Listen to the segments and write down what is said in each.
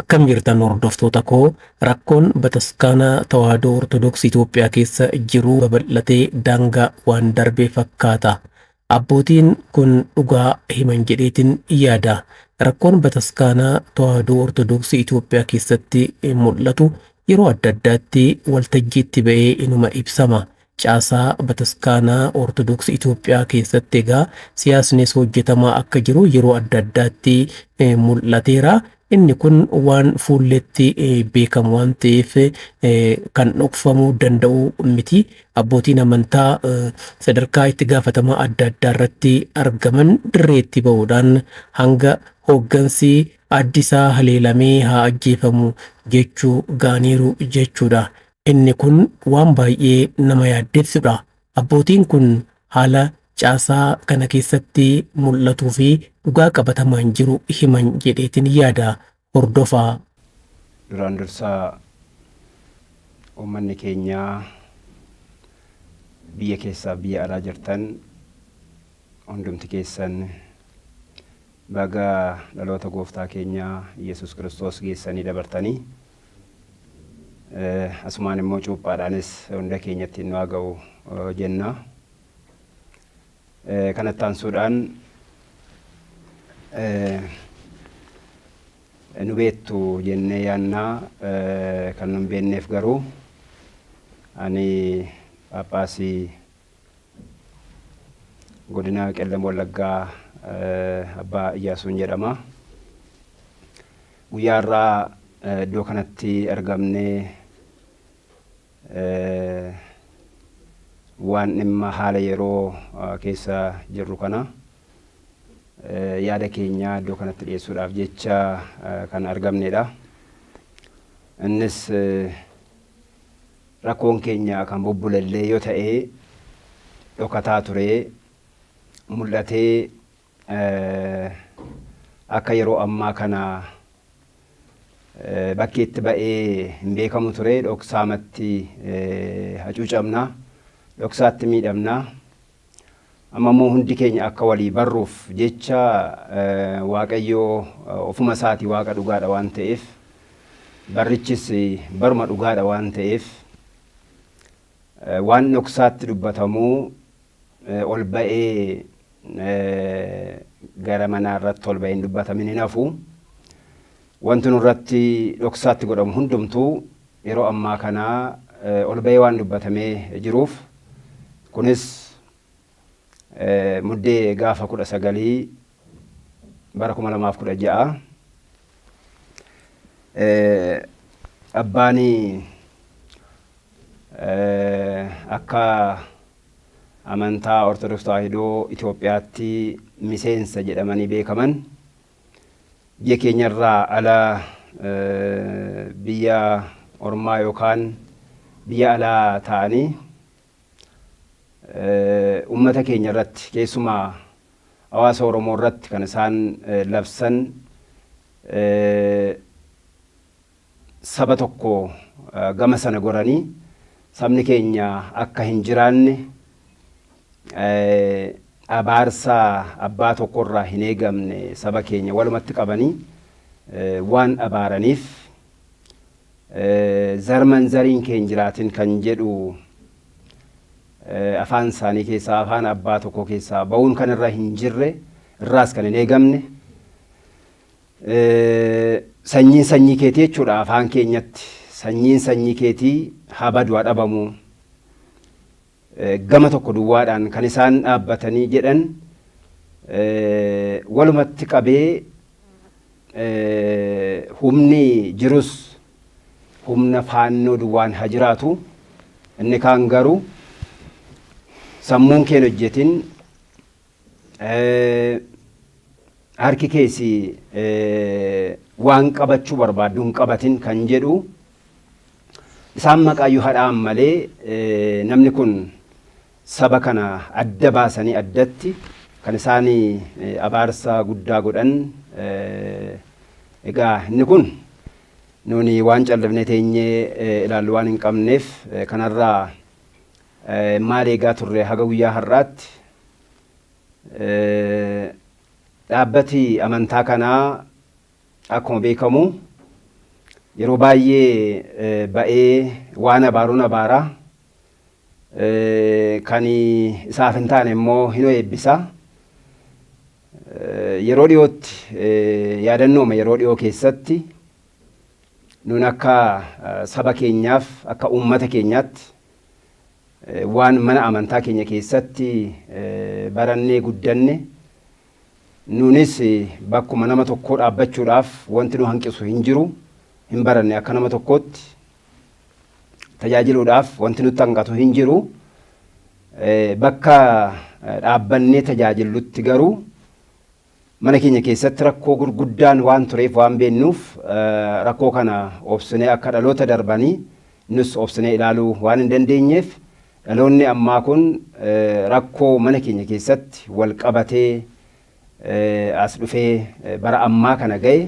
Akkam jirtan hordoftoota koo? Rakkoon bataskaana Tawaahidoo Ortodoksii Itoophiyaa keessa jiru babal'atee daangaa waan darbe fakkaata. Abbootiin kun dhugaa himan jedheetin yaada. Rakkoon bataskaana Tawaahidoo Ortodoksii Itoophiyaa keessatti mul'atu yeroo adda addaatti waltajjiitti ba'ee inuma ibsama. Caasaa bataskaanaa Ortodoksii Itoophiyaa keessatti egaa siyaasnis hojjetamaa akka jiru yeroo adda addaatti mul'ateera. Inni kun waan fuulletti beekamu waan ta'eef kan dhokfamuu danda'u miti. Abbootiin amantaa sadarkaa itti gaafatamaa adda addaa irratti argaman dirreetti ba'uudhaan hanga hooggansi addisaa haleelamee haa ajjeefamu jechuu gaaniiru jechuudha. Inni kun waan baay'ee nama yaaddessudha. Abbootiin kun haala caasaa kana keessatti mul'atuu fi dhugaa qabatamaan jiru himan jedheetin yaada. Hordofaa. Duraan dursaa uummanni keenya biyya keessaa biyya alaa jirtan hundumti keessan baga dhaloota gooftaa keenya Yesuus Kiristoos geessanii dabartanii, asumaan immoo cuuphaadhaanis hunda keenyatti nu haa ga'u jenna. Kanatti aansuudhaan nu beektu jennee yaannaa, kan nu hin beekneef garuu ani Phaaphaasii godina Qellem Wallaggaa Abbaa Iyyaasuun jedhama. Guyyaa har'aa iddoo kanatti argamnee waan dhimma haala yeroo keessa jirru kana yaada keenya iddoo kanatti dhiyeessuudhaaf jecha kan argamnedha. Innis rakkoon keenya kan bubbulellee yoo ta'e dhokataa ture, mul'atee akka yeroo ammaa kana bakkeetti ba'ee hin beekamu ture. Dhoksaamatti hacuucamna, dhoksaatti miidhamna. Amma immoo hundi keenya akka walii barruuf jecha, Waaqayyo ofuma isaatii Waaqa dhugaadha waan ta'eef, barrichis baruma dhugaadha waan ta'eef, waan dhoksaatti dubbatamu ol ba'ee gara manaa irratti ol ba'ee hin dubbatamin hin hafu. Wanti nurratti dhoksaatti godhamu hundumtuu yeroo ammaa kana ol ba'ee waan dubbatamee jiruuf, kunis Muddee gaafa 19 bara 2016 abbaan akka amantaa Ortodoks Tawaahidoo Itoophiyaatti miseensa jedhamanii beekaman biyya keenyarraa ala biyya ormaa yookaan biyya alaa ta'anii ummata keenya irratti, keessumaa hawaasa Oromoo irratti kan isaan labsan saba tokko gama sana goranii sabni keenya akka hin jiraanne, abaarsa abbaa tokkorraa hin eegamne saba keenya walumatti qabanii waan abaaraniif, zarman zariin kee hin jiraatin kan jedhu afaan isaanii keessaa, afaan abbaa tokko keessaa ba'uun kan irra hin jirre, irraas kan hin eegamne, sanyiin sanyii keetii jechuudha, afaan keenyatti sanyiin sanyii keetii haa badu, haa dhabamu, gama tokko duwwaadhaan kan isaan dhaabbatanii jedhan walumatti qabee humni jirus humna Faannoo duwwaan haa jiraatu, inni kaan garuu sammuun keen hojjetin, harki keesi waan qabachuu barbaaddu hin qabatin kan jedhu isaan maqaayyuu hadhaa'an malee, namni kun saba kana adda baasanii addatti kan isaan abaarsa guddaa godhan. Egaa inni kun nuuni waan callifnee teenyee ilaallu waan hin qabneef, kanarraa maal eegaa turre haga guyyaa har'aatti? Dhaabbati amantaa kanaa akkuma beekamu Yeroo baay'ee ba'ee waan abaaruun abaaraa, kan isaaf hin taane immoo hin eebbisa. Yeroo dhiyootti, yaadannooma yeroo dhiyoo keessatti, nun akka saba keenyaaf, akka uummata keenyaatti, waan mana amantaa keenya keessatti barannee guddanne, nunis bakkuma nama tokkoo dhaabbachuudhaaf wanti nu hanqisu hin jiru. Hin baranne, akka nama tokkootti tajaajiluudhaaf wanti nutti hanqatu hin jiru. Bakka dhaabbannee tajaajillutti garuu mana keenya keessatti rakkoo gurguddaan waan tureef, waan beennuuf, rakkoo kana obsinee akka dhaloota darbanii nus obsinee ilaaluu waan hin dandeenyeef, dhaloonni ammaa kun rakkoo mana keenya keessatti wal qabatee as dhufee bara ammaa kana ga'e,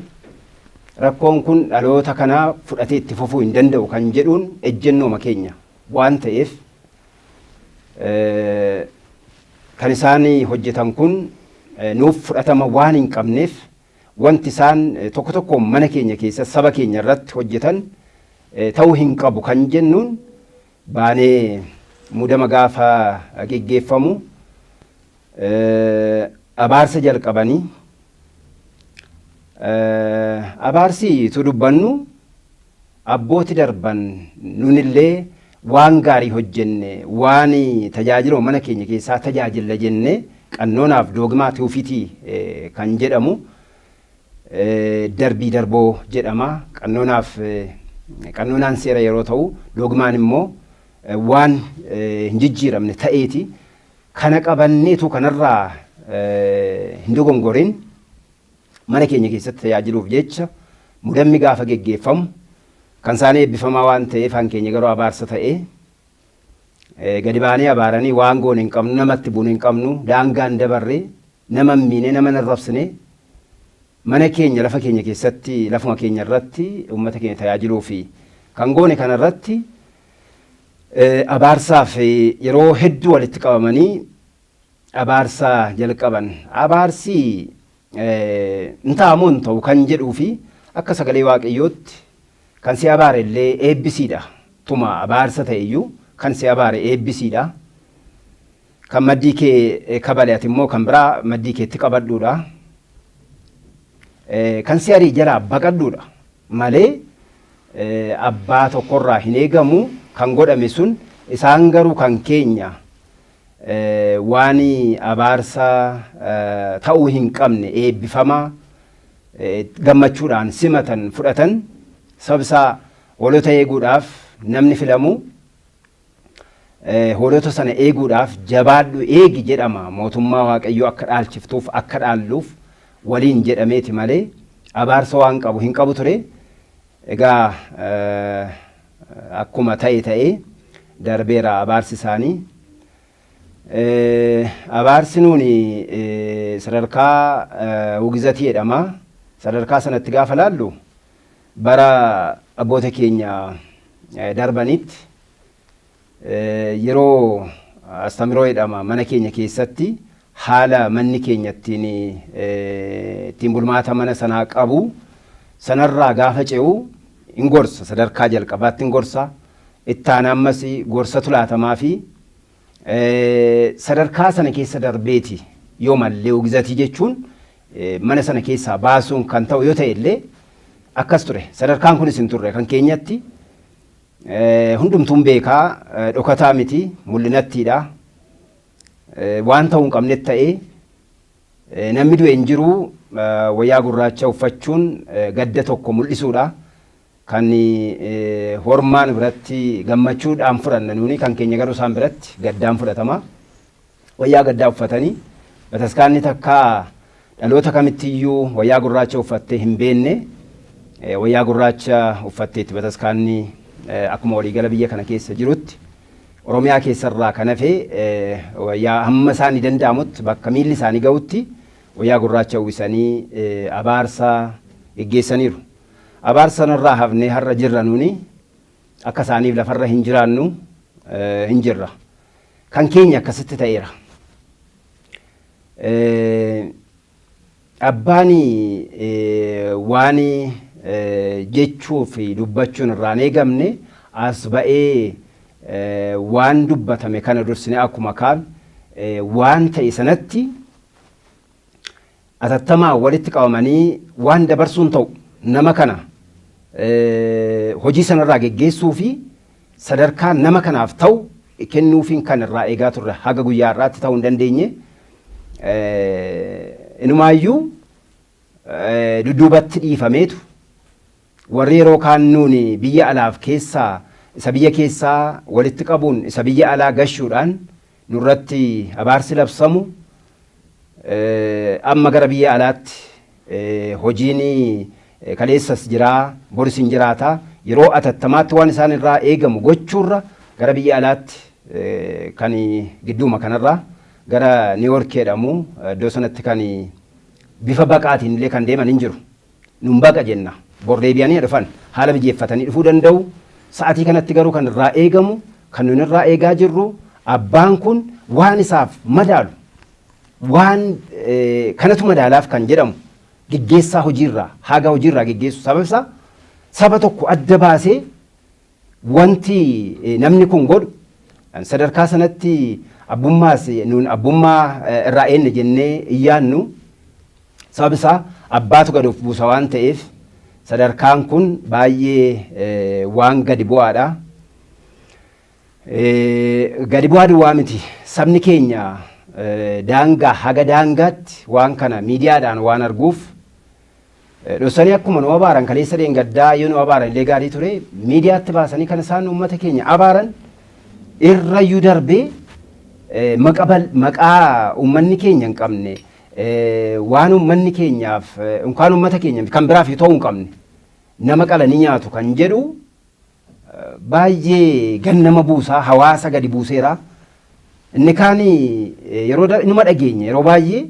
rakkoon kun dhaloota kanaa fudhatee itti fufuu hin danda'u kan jedhuun ejjennooma keenya waan ta'eef, kan isaan hojjetan kun nuuf fudhatama waan hin qabneef, wanti isaan tokko tokko mana keenya keessa saba keenya irratti hojjetan ta'uu hin qabu kan jennuun baanee mudama gaafa geggeeffamu abaarsa jalqabanii. Abaarsi tu dubbannu, abbooti darban nunillee waan gaarii hojjenne, waan tajaajila mana keenya keessaa tajaajilla jenne, qannoonaaf dogmaa tiwufitii kan jedhamu, darbii darboo jedhama. Qannoonaaf qannoonaan seera yeroo ta'u, dogmaan immoo waan hin jijjiiramne ta'eeti kana qabanneetu kanarraa hin dogongorin mana keenya keessatti tajaajiluuf jecha mudammi gaafa geggeeffamu, kan isaanii eebbifamaa waan ta'eef, kan keenya garuu abaarsa ta'ee gadi baanee abaaranii. Waan goone hin qabnu, namatti buune hin qabnu, daangaan dabarree nama hin miine, nama hin arrabsine. Mana keenya, lafa keenya keessatti, lafuma keenya irratti uummata keenya tajaajiluu fi kan goone kanarratti abaarsaaf yeroo hedduu walitti qabamanii abaarsa jalqaban. Abaarsi hin ta'amoo hin ta'u kan jedhuu fi akka sagalee Waaqayyootti kan si abaare illee eebbisiidha. Tuma abaarsa ta'e iyyuu kan si abaare eebbisiidha. Kan maddii kee kabale ati immoo kan biraa maddii keetti qabadhuudha. Kan si arii jalaa baqadhuudha malee abbaa tokkorraa hin eegamu kan godhame sun. Isaan garuu kan keenya waan abaarsa ta'uu hin qabne eebbifamaa gammachuudhaan simatan, fudhatan. Sababsaa hoolota eeguudhaaf namni filamu, hoolota sana eeguudhaaf jabaadhu eegi jedhama, mootummaa Waaqayyoo akka dhaalchiftuuf, akka dhaalluuf waliin jedhameeti malee abaarsa waan qabu hin qabu ture. Egaa akkuma ta'e ta'ee darbeera abaarsi isaanii. Abaarsi nuuni sadarkaa wugizatii jedhama. Sadarkaa sanatti gaafa laallu, bara abboota keenya darbanitti yeroo astamiroo jedhama, mana keenya keessatti haala manni keenya ittiin bulmaata mana sanaa qabu sanarraa gaafa ce'u hin gorsa, sadarkaa jalqabaatti hin gorsa, ittaana ammas gorsatu laatamaa fi sadarkaa sana keessa darbeeti. Yoo mallee wugizatii jechuun mana sana keessaa baasuun kan ta'u yoo ta'e illee akkas ture. Sadarkaan kunis hin turre kan keenyatti. Hundumtuun beekaa, dhokataa miti, mul'inattiidha. Waan ta'uu hin qabnetti ta'ee, namni du'e hin jiru. Wayyaa gurraacha uffachuun gadda tokko mul'isuudha. Kan hormaan biratti gammachuudhaan fudhanna, nuuni kan keenya garuu isaan biratti gaddaan fudhatama. Wayyaa gaddaa uffatanii, bataskaanni takkaa dhaloota kamittiyyuu wayyaa gurraacha uffattee hin beenne wayyaa gurraacha uffatteetti bataskaanni. Akkuma waliigala biyya kana keessa jirutti, Oromiyaa keessarraa kan hafe, wayyaa hamma isaanii danda'amutti, bakka miilli isaanii ga'utti wayyaa gurraacha uwwisanii abaarsa geggeessaniiru. Abaarsa sanarraa hafnee har'a jirra. Nuuni akka isaaniif lafarra hin jiraannu, hin jirra. Kan keenya akkasitti ta'eera. Abbaan waan jechuu fi dubbachuun irraan eegamne as ba'ee waan dubbatame kana dursinee akkuma kaan waan ta'e sanatti atattamaa walitti qabamanii waan dabarsuun ta'u nama kana hojii sanarraa geggeessuu fi sadarkaa nama kanaaf ta'u kennuufiin kan irraa eegaa turre haga guyyaa irraatti ta'uu hin dandeenye. Inumaayyuu dudduubatti dhiifameetu warri yeroo kaan nuuni biyya alaaf keessaa isa biyya keessaa walitti qabuun isa biyya alaa gashuudhaan nurratti abaarsi labsamu amma gara biyya alaatti hojiin kaleessas jiraa boris hin jiraata yeroo atattamaatti waan isaan irraa eegamu gochuurra gara biyya alaatti kan gidduuma kanarraa gara New York jedhamu iddoo sanatti kan bifa baqaatiin illee kan deeman hin jiru. Nun baqa jenna. Bor deebi'anii dhufan haala mijeeffatanii dhufuu danda'u. Sa'atii kanatti garuu kan irraa eegamu kan nun irraa eegaa jirru abbaan kun waan isaaf madaalu waan kanatu madaalaaf kan jedhamu geggeessaa hojiirraa haga hojiirraa geggeessu sabab isaa saba tokko adda baasee wanti namni kun godhu sadarkaa sanatti abbummaas nuun abbummaa irraa eenye jennee iyyaannu sabab isaa abbaatu gad of buusa waan ta'eef sadarkaan kun baay'ee waan gadi bu'aadha. Gadi bu'aa duwwaa miti sabni keenya daangaa haga daangaatti waan kana miidiyaadhaan waan arguuf dhoksanii akkuma nu abaaran kaleessa dheengaddaa yoo nu abaaran illee gaarii ture miidiyaatti baasanii kan isaan uummata keenya abaaran irrayyuu darbee maqaa uummanni keenya hin qabne waan uummanni keenyaaf yookaan uummata keenya kan biraaf ta'uu hin qabne nama qalanii nyaatu kan jedhu baay'ee gannama buusaa hawaasa gadi buuseera. Inni kaan yeroo inuma dhageenya yeroo baay'ee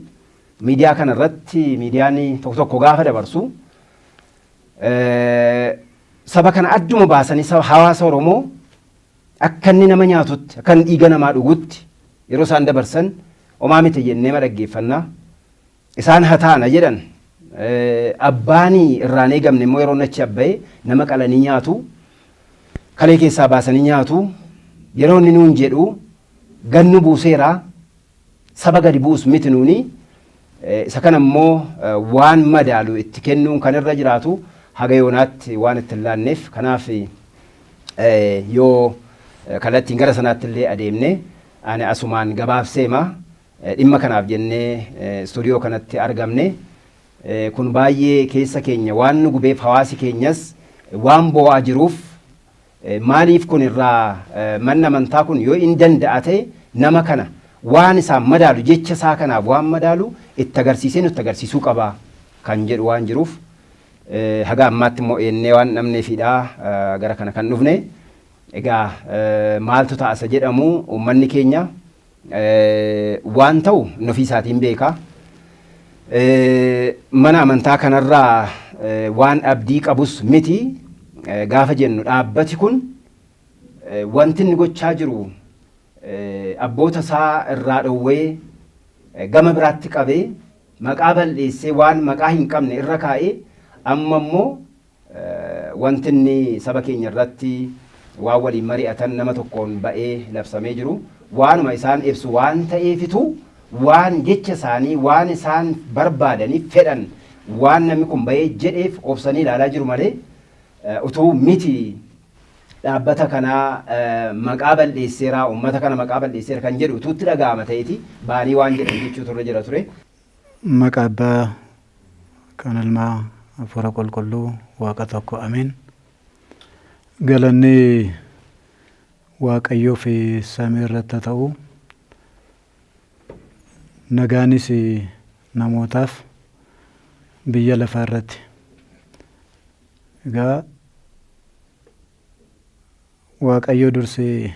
miidiyaa kana irratti miidiyaan tokko tokko gaafa dabarsu saba kana adduma baasanii saba hawaasa Oromoo akka inni nama nyaatutti akka inni dhiiga namaa dhugutti yeroo isaan dabarsan homaa miti jennee ma dhaggeeffannaa. Isaan hataana jedhan abbaanii irraan eegamne immoo yeroo achi abba'e nama qalanii nyaatu kalee keessaa baasanii nyaatu yeroo inni nuun jedhu gannu buuseera saba gadi bu'us miti nuuni isa kana immoo waan madaalu itti kennuun kan irra jiraatu haga yoonaatti waan itti hin laanneef kanaaf yoo kallattiin gara sanaatti illee adeemne ani asumaan gabaabseema dhimma kanaaf jennee istuudiyoo kanatti argamne kun baay'ee keessa keenya waan nu gubeef hawaasi keenyas waan bo'aa jiruuf maaliif kun irraa manni amantaa kun yoo hin danda'a ta'e nama kana waan isaan madaalu jecha isaa kanaaf waan madaalu itti agarsiisee nutti agarsiisuu qaba kan jedhu waan jiruuf haga ammaatti immoo eennee waan dhabneefidha gara kana kan dhufne. Egaa maaltu ta'a isa jedhamu uummanni keenya waan ta'u inni ofii isaatiin beeka. Mana amantaa kanarraa waan abdii qabus miti gaafa jennu dhaabbati kun wanti inni gochaa jiru abboota isaa irraa dhowwee gama biraatti qabee maqaa balleessee waan maqaa hin qabne irra kaa'ee amma immoo wanti inni saba keenya irratti waan waliin mari'atan nama tokkoon ba'ee labsamee jiru waanuma isaan ibsu waan ta'eefitu waan jecha isaanii waan isaan barbaadaniif fedhan waan namni kun ba'ee jedheef obsanii ilaalaa jiru malee utuu miti dhaabbata kanaa maqaa balleesseera uummata kana maqaa balleesseera kan jedhu utuutti dhaga'ama ta'eeti ba'anii waan jedhan jechuu turre jira ture. Maqaa Abbaa kan Ilmaa Hafuura Qulqulluu Waaqa tokko Ameen. Galanni Waaqayyoo fi samii irratti haa ta'u. Nagaanis namootaaf biyya lafaa irratti. Egaa Waaqayyo dursee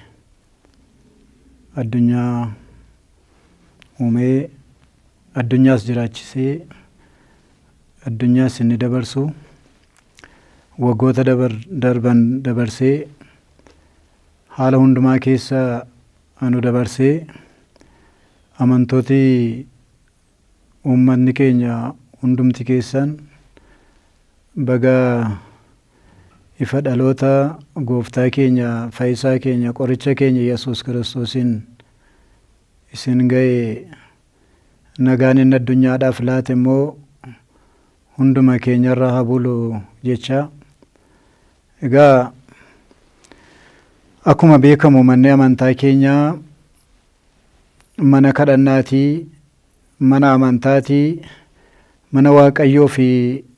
addunyaa uumee addunyaas jiraachisee addunyaas inni dabarsu waggoota darban dabarsee haala hundumaa keessa anu dabarsee amantooti uummanni keenya hundumti keessan Baga ifa dhaloota gooftaa keenya fayyisaa keenya qoricha keenya Yesuus Kiristoosiin isin ga'e. Nagaan inni addunyaadhaaf laate immoo hunduma keenyarra haa bulu jecha. Egaa akkuma beekamu manni amantaa keenyaa mana kadhannaatii, mana amantaatii, mana Waaqayyoo fi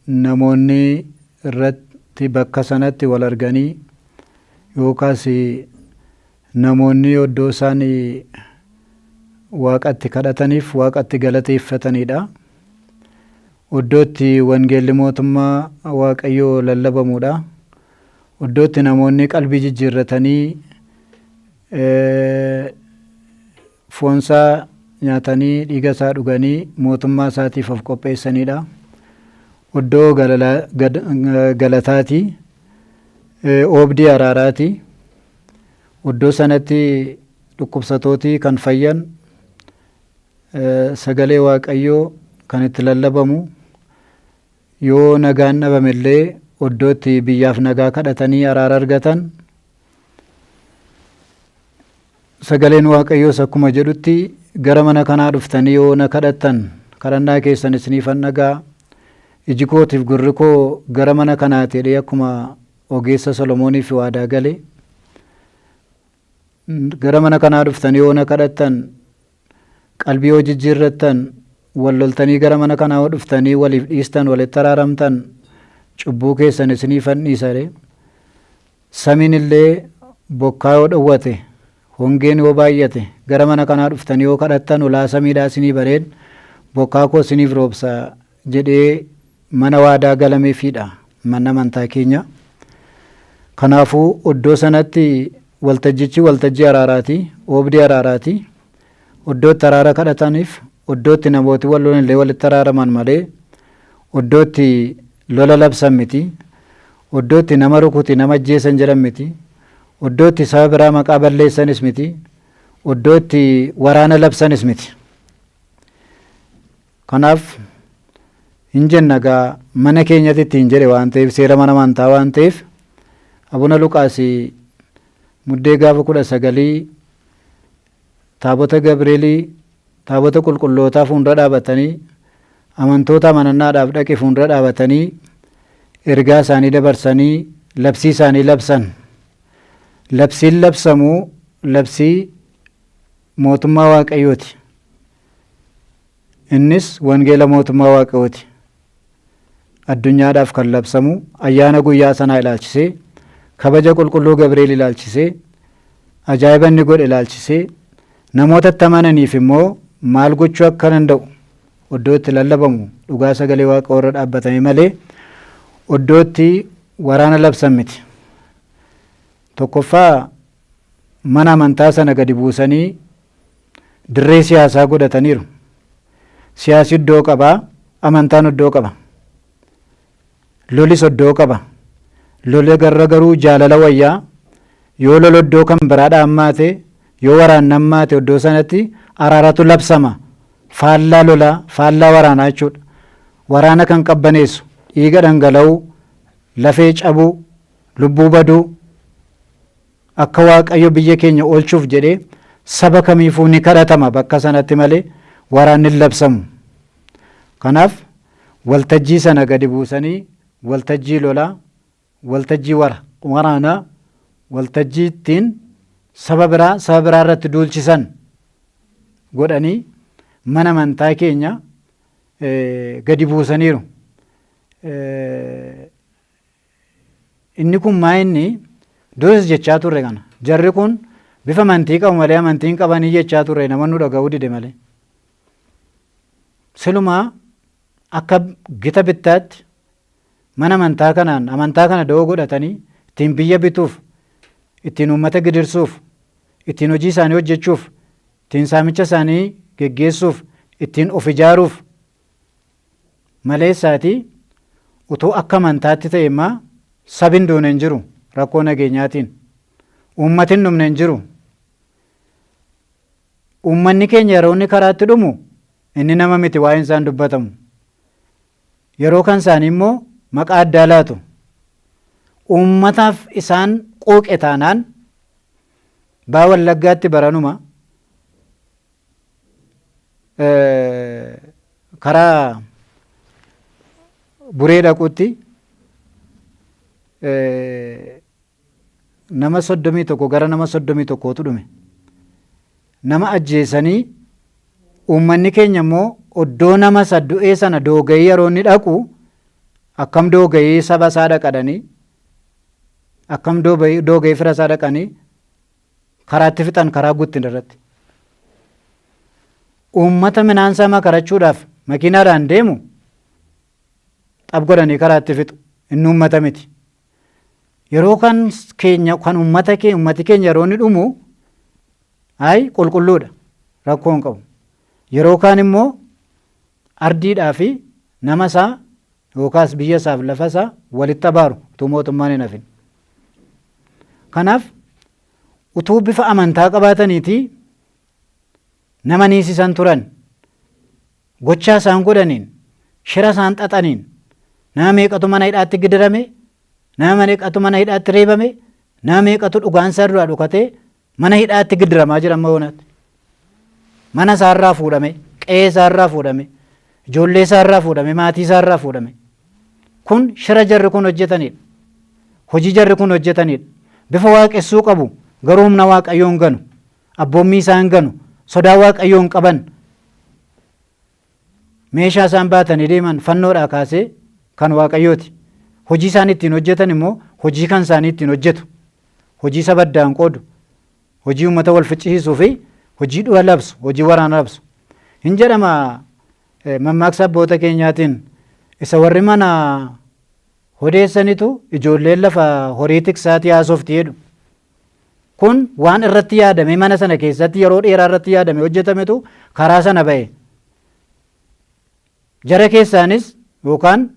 namoonni irratti bakka sanatti wal arganii yookaas namoonni iddoo isaan waaqatti kadhataniif waaqatti galateeffatanidha. Iddoo itti wangeelli mootummaa Waaqayyoo lallabamudha. Iddoo itti namoonni qalbii jijjiirratanii foonsaa nyaatanii dhiiga isaa dhuganii mootummaa isaatiif of qopheessanidha. Iddoo galataati. Oobdii araaraati. Iddoo sanatti dhukkubsatootii kan fayyan, sagalee Waaqayyoo kan itti lallabamu, yoo nagaan dhabame illee iddoo itti biyyaaf nagaa kadhatanii araara argatan. Sagaleen Waaqayyoos akkuma jedhutti, gara mana kanaa dhuftanii yoo na kadhattan kadhannaa keessan isiniifan dhagaa, iji kootiif gurri koo gara mana kanaati jedhee akkuma ogeessa Solomooniif waadaa gale, gara mana kanaa dhuftanii yoo na kadhattan, qalbii yoo jijjiirrattan, wal loltanii gara mana kanaa yoo dhuftanii waliif dhiistan, walitti araaramtan, cubbuu keessan isiniifan dhiisa jedhee. Samiin illee bokkaa yoo dhowwate, hongeen yoo baay'ate, gara mana kanaa dhuftanii yoo kadhattan ulaa samiidhaa isinii baneen bokkaa koo isiniif roobsa jedhee mana waadaa galameefiidha manni amantaa keenya. Kanaafuu iddoo sanatti waltajjichi waltajjii araaraati, oobdii araaraati. Iddoo itti araara kadhataniif, iddoo itti namooti wal lolan illee walitti araaraman malee iddoo itti lola labsan miti. Iddoo itti nama rukuti, nama ajjeesan jedhan miti. Iddoo itti saba biraa maqaa balleessanis miti. Iddoo itti waraana labsanis miti. Kanaaf hin jenna egaa mana keenyatti ittiin jedhe waan ta'eef, seera mana amantaa waan ta'eef, Abuna Luqaas Muddee gaafa 19 taabota Gabreelii, taabota qulqullootaa fuuldura dhaabatanii, amantoota amanannaadhaaf dhaqe fuuldura dhaabatanii ergaa isaanii dabarsanii labsii isaanii labsan. Labsiin labsamu labsii mootummaa Waaqayyooti. Innis wangeela mootummaa Waaqayyooti. Addunyaadhaaf kan labsamu ayyaana guyyaa sanaa ilaalchisee, kabaja qulqulluu Gabri'eel ilaalchisee, ajaa'iba inni godhe ilaalchisee, namoota itti amananiif immoo maal gochuu akka danda'u iddoo itti lallabamu dhugaa sagalee Waaqayyoo irra dhaabbatame malee iddoo itti waraana labsan miti. Tokkoffaa, mana amantaa sana gadi buusanii dirree siyaasaa godhataniiru. Siyaasi iddoo qaba, amantaan iddoo qaba. Lolis iddoo qaba. Lola garra garuu jaalala wayyaa. Yoo lola iddoo kan biraa dhaammaate, yoo waraanni hammaate, iddoo sanatti araaratu labsama. Faallaa lolaa, faallaa waraanaa jechuudha. Waraana kan qabbaneessu, dhiiga dhangala'uu, lafee cabuu, lubbuu baduu, akka Waaqayyo biyya keenya oolchuuf jedhee saba kamiifuu ni kadhatama bakka sanatti malee waraanni hin labsamu. Kanaaf waltajjii sana gadi buusanii waltajjii lolaa, waltajjii waraanaa, waltajjii ittiin saba biraa saba biraa irratti duulchisan godhanii mana amantaa keenya gadi buusaniiru. Inni kun maa inni duris jechaa turre kana. Jarri kun bifa amantii qabu malee amantii hin qabanii jechaa turre, nama nu dhaga'uu dide malee. Silumaa akka gita bittaatti mana amantaa kanaan amantaa kana da'oo godhatanii ittiin biyya bituuf, ittiin uummata gidirsuuf, ittiin hojii isaanii hojjechuuf, ittiin saamicha isaanii geggeessuuf, ittiin of ijaaruuf maleessaatii utuu akka amantaatti ta'e immaa sabi hin duune hin jiru rakkoo nageenyaatiin. Uummati hin dhumne hin jiru. Uummanni keenya yeroo inni karaatti dhumu inni nama miti, waa'een isaan dubbatamu. Yeroo kan isaanii immoo Maqaa addaa laatu. Uummataaf isaan quuqe taanaan Baha Wallaggaatti baranuma karaa Buree dhaquutti nama 31, gara nama 31tu dhume. Nama ajjeesanii, uummanni keenya immoo oddoo nama isa du'ee sana doogayii yeroo inni dhaqu, akkam doogayii saba isaa dhaqadhanii, akkam doogayii fira isaa dhaqanii karaatti fixan, karaa Guttin irratti. Uummata midhaan isaa makarachuudhaaf makiinaadhaan deemu xab godhanii karaatti fixu. Inni uummata miti. Yeroo kan keenya, kan uummata keenya, uummati keenya yeroo inni dhumu ayi qulqulluudha, rakkoo hin qabu. Yeroo kaan immoo ardiidhaa fi nama isaa yookaas biyya isaaf lafa isaa walitti abaaru utuu mootummaan hin hafin. Kanaaf utuu bifa amantaa qabaataniitii nama niisisan turan, gochaa isaan godhaniin, shira isaan xaxaniin nama meeqatu mana hidhaatti gidirame, nama meeqatu mana hidhaatti reebame, nama meeqatu dhugaan isaa duraa dhokatee mana hidhaatti gidiramaa jira amma yoonaatti. Mana isaarraa fuudhame, qe'ee isaarraa fuudhame, ijoollee isaarraa fuudhame, maatii isaarraa fuudhame. Kun shira jarri kun hojjetanidha. Hojii jarri kun hojjetanidha. Bifa waaqessuu qabu, garuu humna Waaqayyoo hin ganu. Abboommii isaa hin ganu. Sodaa Waaqayyoo hin qaban. Meeshaa isaan baatanii deeman fannoodhaa kaasee kan Waaqayyooti. Hojii isaan ittiin hojjetan immoo hojii kan isaanii ittiin hojjetu. Hojii saba addaan qoodu, hojii uummata wal ficcisiisuu fi hojii du'a labsu, hojii waraana labsu. Hin jedhama mammaaksa abboota keenyaatiin, isa warri mana hodeessanitu ijoolleen lafa horii tiksaatii haasofti jedhu. Kun waan irratti yaadamee, mana sana keessatti yeroo dheeraa irratti yaadamee hojjetametu karaa sana ba'e. Jara keessaanis yookaan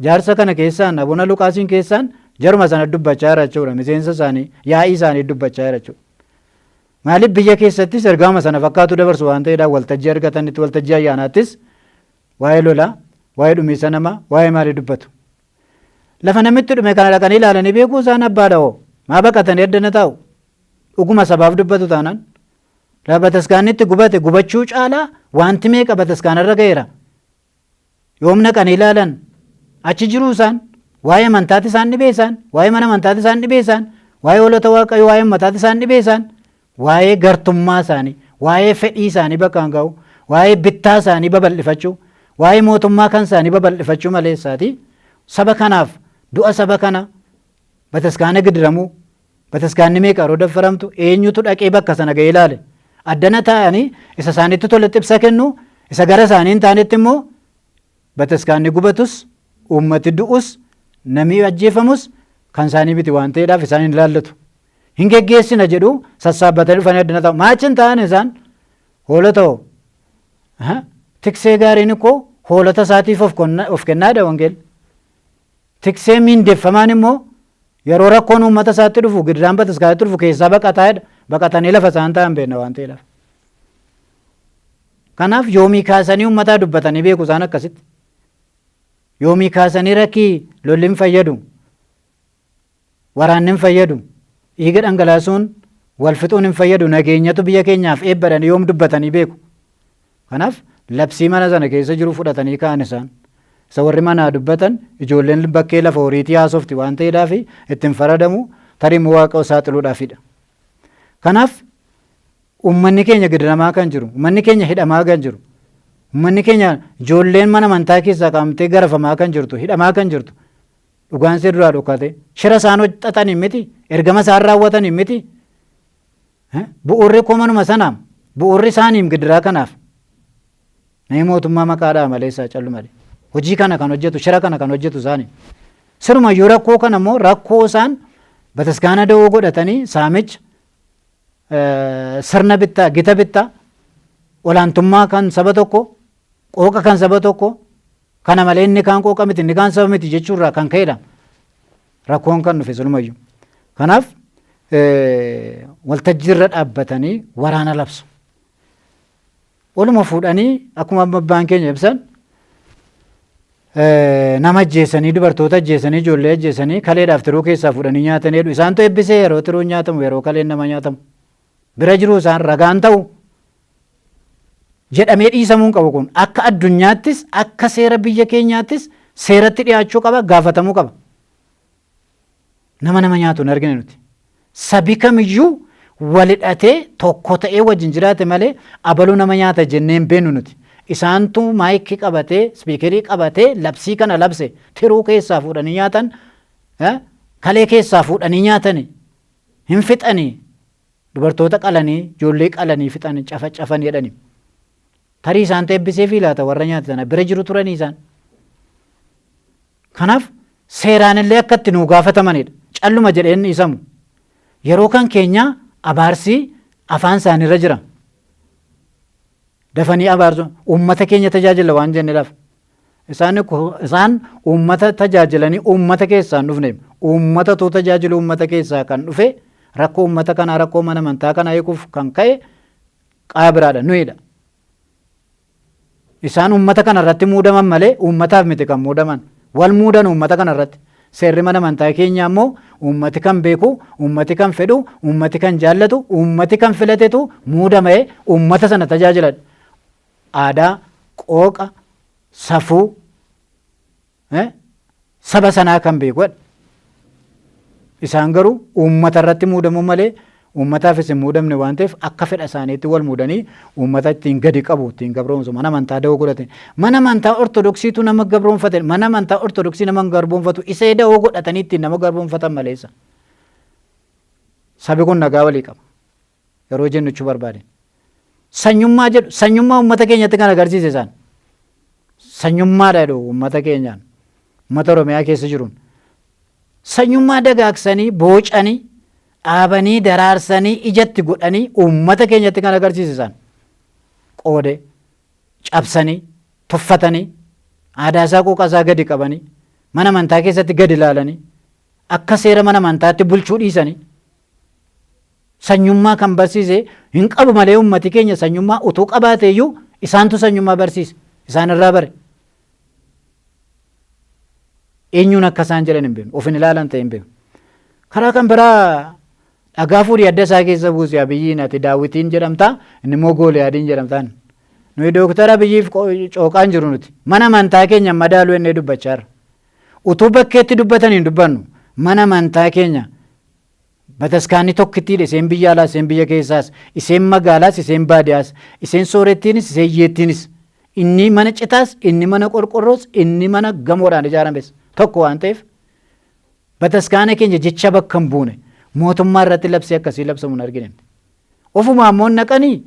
jaarsa kana keessaan, Abuna Luqaasiin keessaan jaruma sana dubbachaa jira jechuudha. Miseensa isaanii, yaa'ii isaanii dubbachaa jira jechuudha. Maaliif, biyya keessattis ergaama sana fakkaatu dabarsu waan ta'eedhaan, waltajjii argatanitti, waltajjii ayyaanaattis waa'ee lolaa, waa'ee dhumiisa namaa, waa'ee maalii dubbatu. Lafa namitti dhume kana dhaqanii ilaalanii beekuu isaan abbaadha hoo? Maa baqatanii addana taa'u? Dhuguma sabaaf dubbatu taanaan. Lafa bataskaanni itti gubate gubachuu caalaa wanti meeqa bataskaanarra ga'eera. Yoom dhaqanii ilaalan? Achi jiruu isaan, waa'ee amantaati isaan dhibee isaan, waa'ee mana amantaati isaan dhibee isaan, waa'ee hoolota Waaqayyoo, waa'ee ummataati isaan dhibee isaan, waa'ee gartummaa isaanii, waa'ee fedhii isaanii bakkaan ga'u, waa'ee bittaa isaanii babal'ifachuu, waa'ee mootummaa kan isaanii babal'ifachuu malee isaati. Saba kanaaf du'a saba kana, bataskaana gidiramuu, bataskaanni meeqa yeroo daffaramtu eenyutu dhaqee bakka sana ga'ee ilaale? Addana taa'anii isa isaanitti toletti ibsa kennu, isa gara isaanii hin taanetti immoo bataskaanni gubatus, uummati du'us, namni ajjeefamus kan isaanii miti waan ta'eedhaaf isaan hin ilaallatu. Hin geggeessina jedhu, sassaabbatanii dhufanii addana taa'u. Maachi hin ta'an isaan hoolota hoo? Tiksee gaariin koo hoolota isaatiif of kennaadha wangeelli. Tiksee miindeffamaan immoo yeroo rakkoon uummata isaatti dhufu, gidiraan bataskaanatti dhufu keessaa baqataa jedha. Baqatanii lafa isaan ta'an beekna waan ta'eedhaaf. Kanaaf yoomii kaasanii uummataa dubbatanii beeku isaan akkasitti? Yoomii kaasanii rakkii lolli hin fayyadu, waraanni hin fayyadu, dhiiga dhangalaasuun wal fixuun hin fayyadu, nageenyatu biyya keenyaaf eebbadhanii yoom dubbatanii beeku? Kanaaf labsii mana sana keessa jiru fudhatanii ka'an isaan. Isa warri manaa dubbatan ijoolleen bakkee lafa horiitii haasofti waan ta'eedhaaf ittiin faradamu, tarii immoo Waaqa saaxiluudhaafidha. Kanaaf uummanni keenya gidiramaa kan jiru, uummanni keenya hidhamaa kan jiru, uummanni keenya ijoolleen mana amantaa keessaa qaamtee garafamaa kan jirtu, hidhamaa kan jirtu, dhugaan see duraa dhokate, shira isaan xaxaniin miti, ergama isaan raawwataniin miti. Bu'uurri koo manuma sanaam, bu'uurri isaaniim gidiraa kanaaf. Namni mootummaa maqaadhaa malee isaa callu malee. Hojii kana kan hojjetu, shira kana kan hojjetu isaani. Sirumayyuu rakkoo kana immoo rakkoo isaan bataskaana da'oo godhatanii saamicha, sirna bittaa, gita bittaa, olaantummaa kan saba tokko, qooqa kan saba tokko, kana malee inni kaan qooqa miti, inni kaan saba miti jechuurraa kan ka'edha. Rakkoon kan dhufe sirumayyuu. Kanaaf waltajjiirra dhaabbatanii waraana labsu. Waluma fuudhanii akkuma abbaan keenya ibsan Nama ajjeesanii, dubartoota ajjeesanii, ijoollee ajjeesanii, kaleedhaaf tiruu keessaa fuudhanii nyaatanii jedhu. Isaantu eebbisee yeroo tiruun nyaatamu, yeroo kaleen nama nyaatamu. Bira jiru isaan ragaan ta'u jedhamee dhiisamuu hin qabu kun. Akka addunyaattis akka seera biyya keenyaattis seeratti dhiyaachuu qaba, gaafatamuu qaba. Nama nama nyaatu hin argine nuti. Sabi kamiyyuu walhidhatee tokko ta'ee wajjin jiraate malee abaluu nama nyaata jennee hin beeknu nuti. Isaantu maayikii qabatee, spiikerii qabatee labsii kana labse. Tiruu keessaa fuudhanii nyaatan, kalee keessaa fuudhanii nyaatani, hin fixanii, dubartoota qalanii, ijoollee qalanii fixanii, cafacafan jedhani. Tarii isaan eebbisee fi laata warra nyaate sana bira jiru turanii isaan. Kanaaf seeraan illee akka itti nuu gaafatamanidha. Calluma jedheen dhiisamu. Yeroo kan keenya abaarsi afaan isaaniirra jira. Dafanii abaarsu uummata keenya tajaajila waan jenneedhaaf. Isaan uummata tajaajilanii uummata keessaa hin dhufne. Uummata too tajaajilu uummata keessaa kan dhufe, rakkoo uummata kanaa, rakkoo mana amantaa kanaa hiikuuf kan ka'e qaama biraadha, nuyidha. Isaan uummata kana irratti muudaman malee uummataaf miti kan muudaman. Wal muudan uummata kana irratti. Seerri mana amantaa keenyaa immoo uummati kan beeku, uummati kan fedhu, uummati kan jaallatu, uummati kan filatetu muudamee uummata sana tajaajila. Aadaa, qooqa, safuu saba sanaa kan beekudha. Isaan garuu uummata irratti muudamuu malee uummataafis hin muudamne waan ta'eef, akka fedha isaaniitti wal muudanii uummata ittiin gadi qabu, ittiin gabroomsu. Mana amantaa da'oo godhate. Mana amantaa Ortodoksiitu nama gabroomfate. Mana amantaa Ortodoksii nama hin garboomfatu. Isee da'oo godhatanii ittiin nama garboomfatan maleessa. Sabi kun nagaa walii qaba. Yeroo jennu jechuu barbaade. Sanyummaa jedhu, sanyummaa uummata keenyatti kan agarsiise isaan. Sanyummaadha jedhu uummata keenyaan. Uummata Oromiyaa keessa jiruun. Sanyummaa dagaagsanii, boocanii, dhaabanii, daraarsanii, ijatti godhanii uummata keenyatti kan agarsiise isaan. Qoode, cabsanii, tuffatanii, aadaa isaa, quuqa isaa gadi qabanii, mana amantaa keessatti gadi ilaalanii, akka seera mana amantaatti bulchuu dhiisanii, sanyummaa kan barsiise hin qabu malee uummati keenya sanyummaa utuu qabaate iyyuu isaantu sanyummaa barsiise, isaan irraa bare. Eenyuun akka isaan jedhan hin beeknu, of hin ilaalan ta'e hin beeknu. Karaa kan biraa, dhagaa fuudhii adda isaa keessa buuse Abiyyiin, ati Daawwitiin jedhamta, inni immoo Gooliyaadiin jedhamtaan. Nuyi Dooktara Abiyyiif cooqaan jiru nuti. Mana amantaa keenya madaaluu jennee dubbachaa jirra. Utuu bakkeetti dubbatan hin dubbannu. Mana amantaa keenya bataskaanni tokkittiidha, isheen biyya alaas, isheen biyya keessaas, isheen magaalaas, isheen baadiyaas, isheen soorettiinis, isheen hiyyeettiinis, inni mana citaas, inni mana qorqorroos, inni mana gamoodhaan ijaarames tokko waan ta'eef, bataskaana keenya jecha bakka hin buune mootummaa irratti labsii akkasii labsamu hin argine. Ofuma ammoo naqanii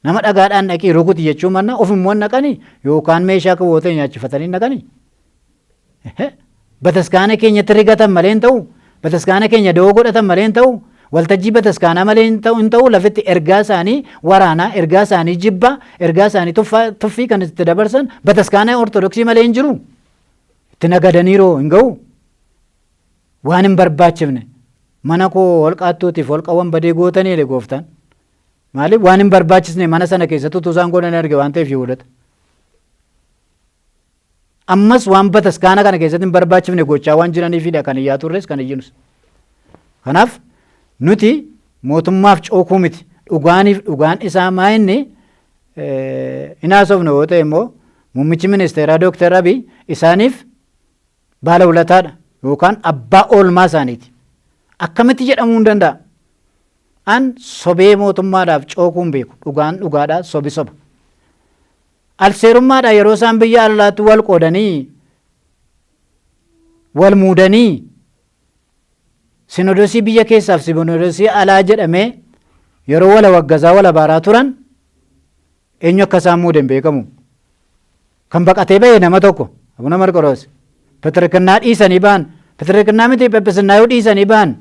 nama dhagaadhaan dhaqii rukuti jechuu manna, ofimmoo naqanii yookaan meeshaa kaawwatee nyaachifatanii naqanii. Bataskaana keenyatti rigatan malee hin ta'u. Bataskaana keenya da'oo godhatan malee hin ta'u. Waltajjii bataskaanaa malee hin ta'u, hin ta'u. Lafitti ergaa isaanii waraanaa, ergaa isaanii jibbaa, ergaa isaanii tuffii kan itti dabarsan bataskaana Ortodoksii malee hin jiru. Itti nagadaniiroo hin ga'u. Waan hin barbaachifne mana koo holqaattuutiif holqa wanbadee gootanii jedhe gooftaan. Maaliif? Waan hin barbaachisne mana sana keessatti utuu isaan godhan arge waan ta'eef Yihuudota. Ammas waan bataskaana kana keessatti hin barbaachifne gochaa waan jiraniifidha kan iyyaa turres, kan iyyinus. Kanaaf nuti mootummaaf cookuu miti. Dhugaaniif dhugaan isaa maa inni hin haasofne yoo ta'e immoo, muummichi ministeeraa Dooktar Abiy isaaniif baala hulataadha yookaan abbaa oolmaa isaaniiti. Akkamitti jedhamuu hin danda'a? An sobee mootummaadhaaf cookuu hin beeku. Dhugaan dhugaadha, sobi soba. Alseerummaadha yeroo isaan biyya alaatti wal qoodanii, wal muudanii, sinodosii biyya keessaaf sinodosii alaa jedhamee yeroo wal waggazaa wal abaaraa turan, eenyu akka isaan muude hin beekamu. Kan baqatee ba'e nama tokko, Abuna Marqoros, Patrikinnaa dhiisanii ba'an. Patrikinnaa miti, Phephisnnaa yoo dhiisanii ba'an,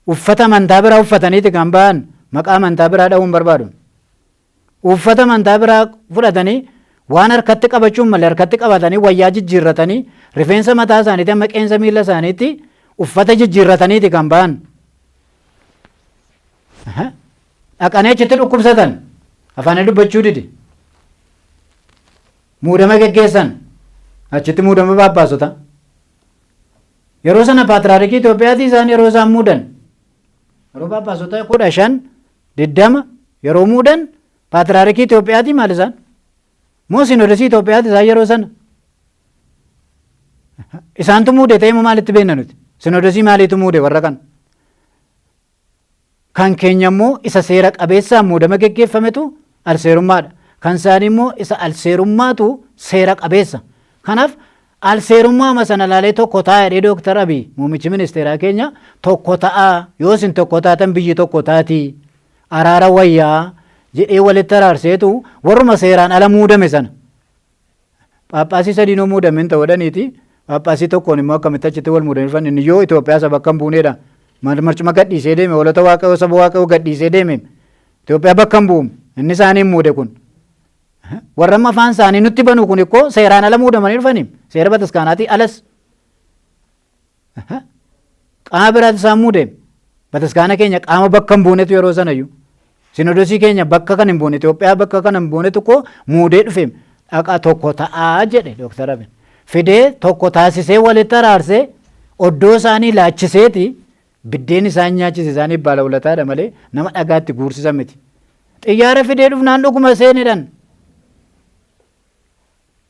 uffata amantaa biraa uffataniiti kan ba'an. Maqaa amantaa biraa dha'uu hin barbaadu. Uffata amantaa biraa fudhatanii, waan harkatti qabachuun malee harkatti qabatanii, wayyaa jijjiirratanii, rifeensa mataa isaaniitti amma qeensa miila isaaniitti uffata jijjiirrataniiti kan ba'an. Dhaqanii achitti dhukkubsatan. Afaanii dubbachuu dide. Muudama geggeessan. Achitti muudama Phaaphaasota. Yeroo sana Paatraarikii Itoophiyaatii isaan yeroo isaan muudan. Yeroo Phaaphaasota 15, 20 yeroo muudan Paatraarikii Itoophiyaatii maal isaan? Moo Sinodosii Itoophiyaati isaan yeroo sana? Isaantu muude ta'ee moo maalitti beekna nuti? Sinodosii maaliitu muude warra kana? Kan keenya immoo isa seera qabeessaan muudama geggeeffametu alseerummaadha. Kan isaanii immoo isa alseerummaatu seera qabeessa. Kanaaf alseerummaama sana laalee tokko ta'a jedhee Dooktar Abiy muummichi ministeeraa keenya tokko ta'a, yoo isin tokko taatan biyyi tokko taati, araara wayyaa jedhee walitti araarseetu warruma seeraan ala muudame sana. Phaaphaasii sadiinuu muudame hin ta'u jedhaniiti. Phaaphaasii tokkoon immoo akkamitti achitti wal muudanii dhufan, inni yoo Itoophiyaa saba akka hin buuneedha. Marcuma gadhiisee deeme, hoolota Waaqayyoo saba Waaqayyoo gadhiisee deeme. Itoophiyaa bakka hin bu'u. Inni isaanii hin muude kun. Warra amma afaan isaanii nutti banu kun ikkoo seeraan ala muudamanii dhufanii. Seera bataskaanaatii alas. Qaama biraatu isaan muude. Bataskaana keenya qaama bakka hin buunetu yeroo sanayyuu. Sinodosii keenya bakka kan hin buune, Itoophiyaa bakka kan hin buunetu koo muudee dhufe. Dhaqa tokko ta'aa jedhe Dooktar Abiy. Fidee tokko taasisee walitti araarsee oddoo isaanii laachiseeti biddeen isaan nyaachise isaaniif baala ulataadha malee nama dhagaatti guursisan miti. Xiyyaara fidee dhufnaan dhuguma seenedhan.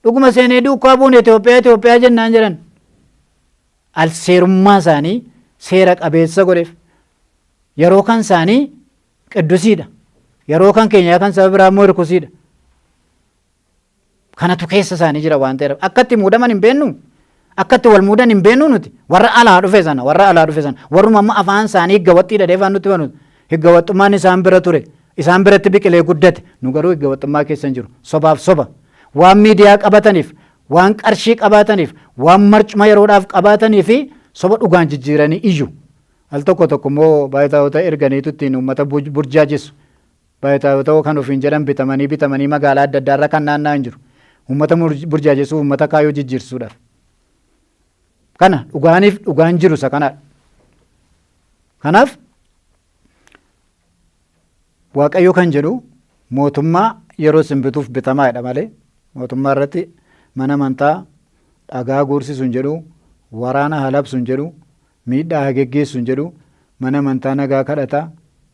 Dhuguma seenee duukaa buune Itoophiyaa Itoophiyaa jennaan jedhan. Alseerummaa isaanii seera qabeessa godheef. Yeroo kan isaanii qiddusiidha. Yeroo kan keenyaa kan saba biraa immoo hirkusiidha. Kanatu keessa isaanii jira waan ta'eef akka itti muudaman hin beennu. Akka itti wal muudan hin beennu nuti. Warra alaa dhufe sana, warra alaa dhufe sana, warruma amma afaan isaanii higgawaxxii dhadhee afaan nutti banu. Higgawaxxummaan isaan bira ture. Isaan biratti biqilee guddate. Nu garuu higgawaxxummaa keessa hin jiru. Sobaaf soba. Waan miidiyaa qabataniif, waan qarshii qabaataniif, waan marcuma yeroodhaaf qabaatanii fi soba dhugaan jijjiiranii iyyu. Al tokko tokko immoo baay'ataawota erganiitu ittiin uummata burjaajessu. Baay'ataawota kan ofiin jedhan bitamanii bitamanii magaalaa adda addaarra kan naanna'an jiru. Uummata burjaajessuuf, uummata kaayyoo jijjiirsuudhaaf. Kana dhugaaniif dhugaan jiru isa kanadha. Kanaaf Waaqayyo kan jedhu mootummaa yeroo isin bituuf bitamaadha malee mootummaa irratti mana amantaa dhagaa guursisu hin jedhu, waraana haa labsu hin jedhu, miidhaa haa geggeessu hin jedhu, mana amantaa nagaa kadhata,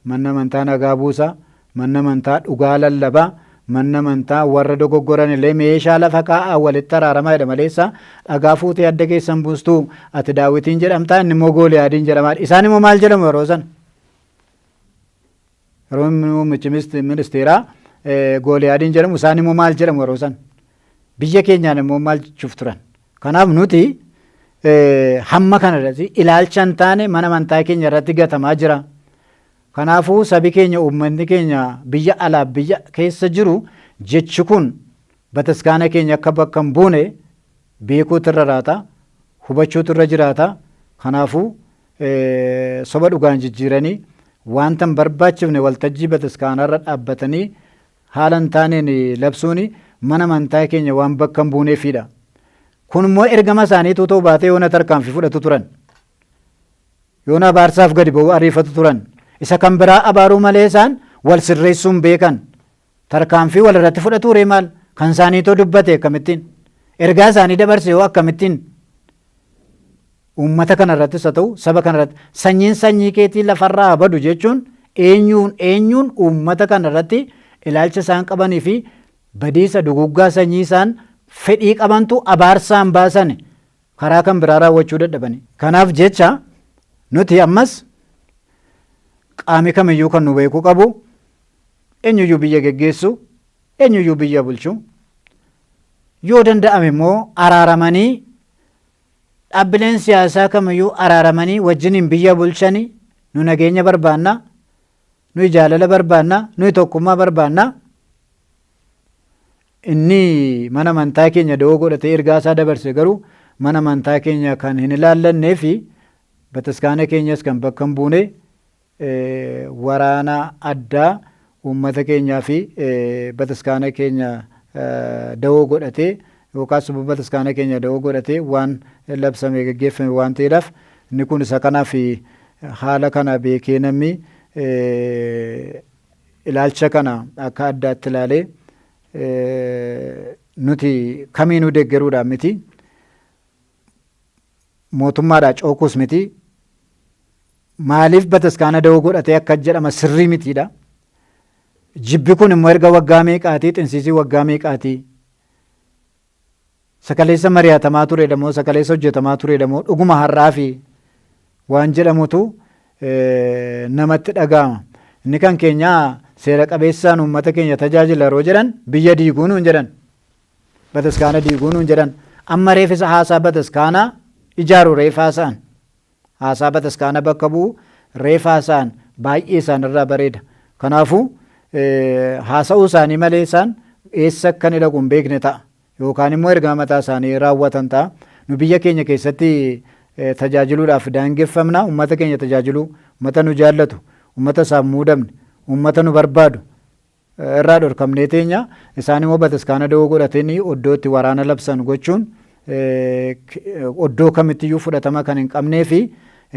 manni amantaa nagaa buusa, manni amantaa dhugaa lallaba, manni amantaa warra dogoggoran illee meeshaa lafa kaa'aa walitti araaramaa jedha maleessa dhagaa fuutee adda keessan buustuu, ati Daawitiin jedhamtaa, inni immoo Gooliyaadiin jedhamaa. Isaan immoo maal jedhamu yeroo sana? Yeroo muummichi ministeeraa Gooliyaadiin jedhamu isaan immoo maal jedhamu yeroo sana? Biyya keenyaan immoo maal jechuuf turan? Kanaaf nuti hamma kana irratti ilaalcha hin taane mana amantaa keenya irratti gatamaa jira. Kanaafuu sabi keenya, uummanni keenya biyya alaa biyya keessa jiru, jechi kun bataskaana keenya akka bakka hin buune beekuutu irra jiraata, hubachuutu irra jiraata. Kanaafuu soba dhugaan jijjiiranii wanta hin barbaachifne waltajjii bataskaanaarra dhaabbatanii haala hin taaneen labsuun mana amantaa keenya waan bakka hin buuneefidha. Kun immoo ergama isaaniitu ta'uu baatee yoona tarkaanfii fudhatu turan. Yoona abaarsaaf gadi ba'uu ariifatu turan. Isa kan biraa abaaruu malee isaan wal sirreessuun beekan. Tarkaanfii wal irratti fudhatu ree maal? Kan isaaniitoo dubbate akkamittiin? Ergaa isaanii dabarse yoo akkamittiin? Uummata kana irrattis haa ta'u saba kana irratti sanyiin sanyii keetii lafarraa haa badu jechuun eenyuun eenyuun uummata kana irratti ilaalcha isaan qabanii fi badiisa duguggaa sanyii isaan fedhii qabantu abaarsaan baasan karaa kan biraa raawwachuu dadhabanii. Kanaaf jecha nuti ammas qaami kamiyyuu kan nu beekuu qabu, eenyuyyuu biyya geggeessu, eenyuyyuu biyya bulchu, yoo danda'ame immoo araaramanii dhaabbileen siyaasaa kamiyyuu araaramanii wajjiniin biyya bulchani. Nu nageenya barbaanna, nuyi jaalala barbaanna, nuyi tokkummaa barbaanna. Inni mana amantaa keenya da'oo godhatee ergaa isaa dabarse garuu mana amantaa keenya kan hin ilaallannee fi bataskaana keenyas kan bakka hin buune, waraana addaa uummata keenyaa fi bataskaana keenya da'oo godhatee yookaas bataskaana keenya da'oo godhatee waan labsame geggeeffame waan ta'eedhaaf, inni kun isa kanaaf haala kana beekee namni ilaalcha kana akka addaatti ilaalee nuti kamiinuu deeggaruudhaan miti. Mootummaadhaa cookuus miti. Maaliif bataskaana da'oo godhatee akka jedhama sirrii mitiidha. Jibbi kun immoo erga waggaa meeqaatii, xinsiisii waggaa meeqaatii, sakaleessa mari'atamaa turedha moo, sakaleessa hojjetamaa turedha moo, dhuguma har'aa fi waan jedhamutu namatti dhaga'ama. Inni kan keenya seera qabeessaan uummata keenya tajaajila yeroo jedhan biyya diiguu nuun jedhan. Bataskaana diiguu nuun jedhan. Amma reefisa haasaa bataskaanaa ijaaru reef haasa'an. Haasaa bataskaana bakka bu'u reef haasa'an, baay'ee isaan irraa bareeda. Kanaafuu haasa'uu isaanii malee isaan eessa akka inni dhaqu hin beekne ta'a. Yookaan immoo ergama mataa isaanii raawwatan ta'a. Nu biyya keenya keessatti tajaajiluudhaaf daangeffamna. Uummata keenya tajaajiluu, uummata nu jaallatu, uummata isaaf muudamne, uummata nu barbaadu irraa dhorkamnee teenya. Isaan immoo bataskaana da'oo godhatanii oddoo itti waraana labsan gochuun oddoo kamittiyyuu fudhatama kan hin qabnee fi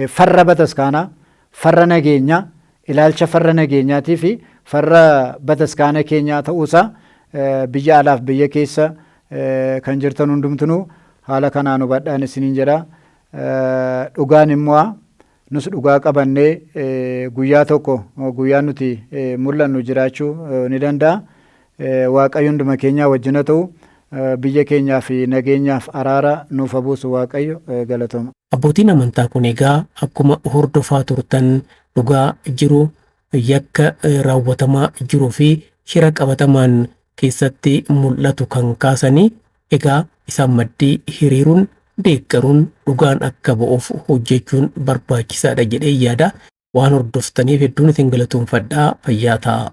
farra bataskaanaa, farra nageenyaa, ilaalcha farra nageenyaatii fi farra bataskaana keenyaa ta'uusaa biyya alaaf biyya keessa kan jirtan hundumtinuu haala kanaan hubadhaan isiniin jedha. Dhugaan immoo nus dhugaa qabannee guyyaa tokko guyyaa nuti mul'annu jiraachuu ni danda'a. Waaqayyo hunduma keenyaa wajjin haa ta'u, biyya keenyaa fi nageenyaaf araara nuuf haa buusu Waaqayyo, galatooma. Abbootiin amantaa kun egaa akkuma hordofaa turtan dhugaa jiru, yakka raawwatamaa jiruu fi shira qabatamaan keessatti mul'atu kan kaasanii, egaa isaan maddii hiriiruun deeggaruun dhugaan akka ba'uuf hojjechuun barbaachisaadha jedhee yaada. Waan hordoftaniif hedduun isin galatoomfadhaa, fayyaa ta'a.